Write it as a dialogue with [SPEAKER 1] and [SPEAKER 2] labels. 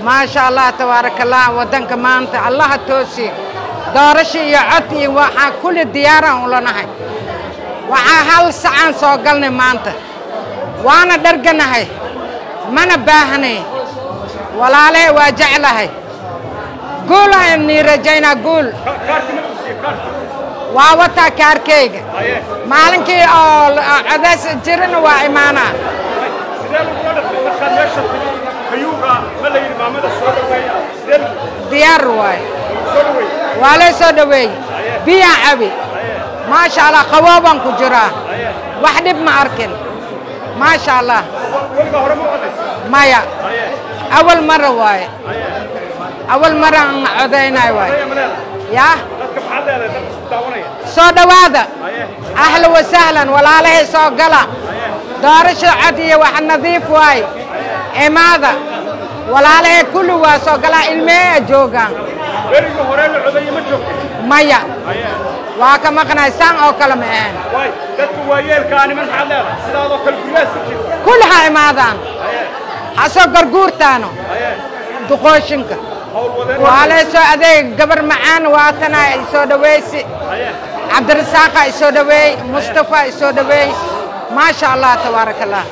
[SPEAKER 1] Maasha Allah, tabaaraka Allah. Waddanka maanta Allaha toosi. Doorasho iyo cod iyo waxaa kulli diyaaraan ulanahay. Waxaa hal sacaan soo galnay maanta, waana dharganahay, mana baahnay. Walaalahay waa jeclahay, guul aan nii rajaynaa, guul. Waa wataa kaarkayga. Maalinkii oo codays jirana waa imaanaa. Diyaar waay, waa loo soo dhoweeyey. Biyaan cabi, maasha Allah, qaboobaan ku jiraa, wax dhib ma arkin, maasha Allah. Maya, awal mara waaye, awal maraan codaynay waaye. Yaa soo dhowaada, ahla wasahlan, walaalahay, soo gala. Doorasho cod iyo wax nadiif waaye. Imaada walaalahay, kulli waa soo galaa, ilmeeya joogaan. Maya, waa ka maqnay, saan oo kale ma ahan. Kulli ha imaadaan, ha soo garguurtaano duqooshinka. Waa lay soo adeeg, gabar macaan waatana isoo dhaweysi, Cabdirasaaqa isoo dhaweey, Mustafa isoo dhaweey. Maasha Allah, tabaaraka Allah.